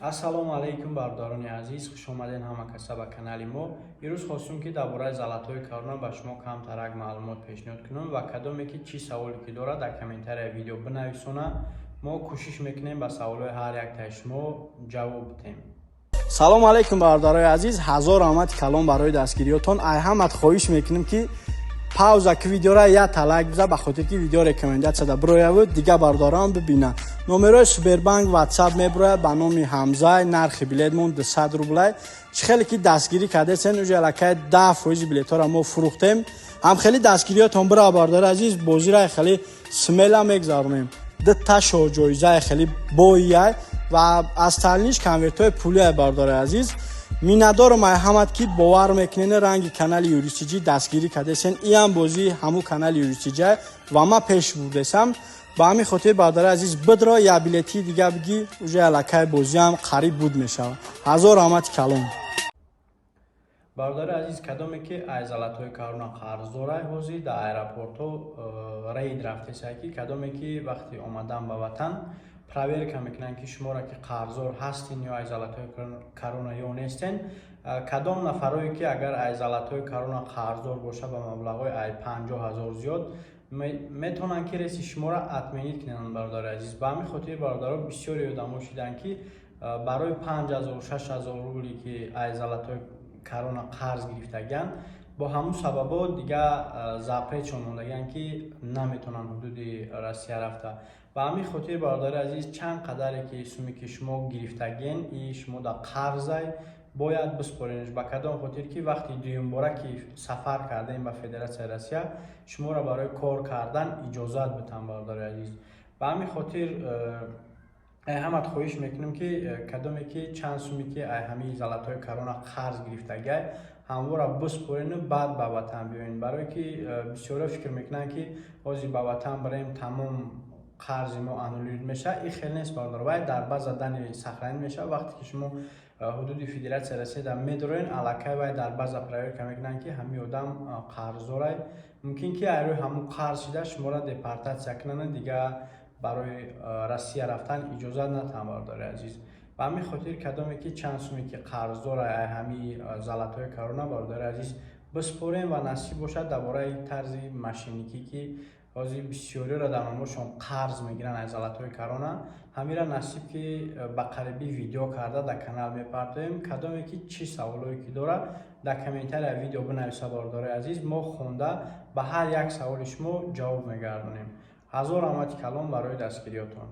Ассалому алайкум, бародарони азиз, хушомадед ҳама каса ба канали мо. Ирӯз хостум, ки дар бораи Золотой Корона ба шумо камтарак маълумот пешниҳод кунам ва кадоме ки чӣ саволе ки дорад, дар комментарияи видео бинависона. Мо кӯшиш мекунем, ба саволҳои ҳар яктаи шумо ҷавоб бидиҳем. Салому алайкум, бародарои азиз, ҳазор раҳмати калон барои дастгириётон. Ай ҳамат хоҳиш мекунем, ки пауза ки видеора якта лайк биза, ба хотир ки видео рекомендация бироявуд, дига бародарам бибинанд. Номерои Сбербанк, Ватсап мебирояд ба номи Ҳамзай. Нархи билетмон 200 рублай. Чӣ хеле ки дастгирӣ кардесен, уже аллакай 10 фоизи билетҳоро мо фурӯхтем. Ҳам хеле дастгириётон бира, бародари азиз. Бозира хеле смело мегзаронем. Дута шоҳҷоизаи хеле боияй ва аз таълиниш конвертҳои пулиай. Бародари азиз, миннатдорам ай ҳамат, ки бовар мекунен, ранги канали Юристиҷӣ дастгирӣ кардесен. Иам бозии ҳамун канали Юристиҷай ва ман пеш бурдесам. Ба ҳамин хотир, бародари азиз, бидро, як билетии дига бигӣ, уже аллакай бозиам қариб буд мешавад. Ҳазор раҳмати калон. Бародари азиз, кадоме ки ай Золотой Корона қарздорай, ҳозир дар аэропортҳо рейд рафтесай, ки кадоме ки вақти омадан ба ватан проверка мекунанд, ки шуморо ки қарздор ҳастин ё ай Золотой Корона ё нестен. Кадом нафарое ки агар ай Золотой Корона қарздор боша ба маблағҳои ай 50 000 зиёд, метавонанд, ки рейси шуморо отменить кунанд, бародари азиз. Ба ҳамин хотир, бародаро, бисёре одамо шиданд, ки барои 5000, 6000 рубли ки ай Золотой Корона қарз гирифтагианд, бо ҳамун сабабо дига запретшон мондагианд, ки наметавонанд ҳудуди Россия рафта. Ба ҳамин хотир, бародари азиз, чанд қадаре ки суме ки шумо гирифтагиен и шумо дар қарзай, бояд биспоренш. Ба кадом хотир ки вақти дуюмбора ки сафар кардаем ба Федератсияи Россия, шуморо барои кор кардан иҷозат битан, бародари азиз. Ба ҳамин хотир ҳамат хоҳиш мекунем, ки кадоме ки чанд суме ки ай ҳамаи Золотой Корона қарз гирифтагиай, ҳамвора биспорену баъд ба ватан биёен. Барое ки бисёриҳо фикр мекунанд, ки ҳозир ба ватан барем, тамом қарзи мо аннулировать мешавад. Ин хел нест, бародар. Вай дар база данные сохранить мешавад. Вақте ки шумо ҳудуди Федератсияи Россия медороен, аллакай вай дар база проверка мекунанд, ки ҳамин одам қарздорай. Мумкин ки ай рӯи ҳамун қарз шида шуморо депортатсия кунанд, дига барои Россия рафтан иҷозат натаҳанд, бародари азиз. Ба ҳамин хотир, кадоме ки чанд суме ки қарздор ай ҳамин Золотой Корона, бародари азиз, биспорем. Ва насиб бошад, дар бораи тарзи мошенникӣ, ки ҳозир бисёриёро дар номошон қарз мегиранд аз Золотой Корона, ҳамира насиб ки ба қарибӣ видео карда дар канал мепартоем. Кадоме ки чӣ саволое ки дорад, дар комментария видео бинависа, бародари азиз. Мо хонда, ба ҳар як саволи шумо ҷавоб мегардонем. Ҳазор раҳмати калон барои дастгириётон.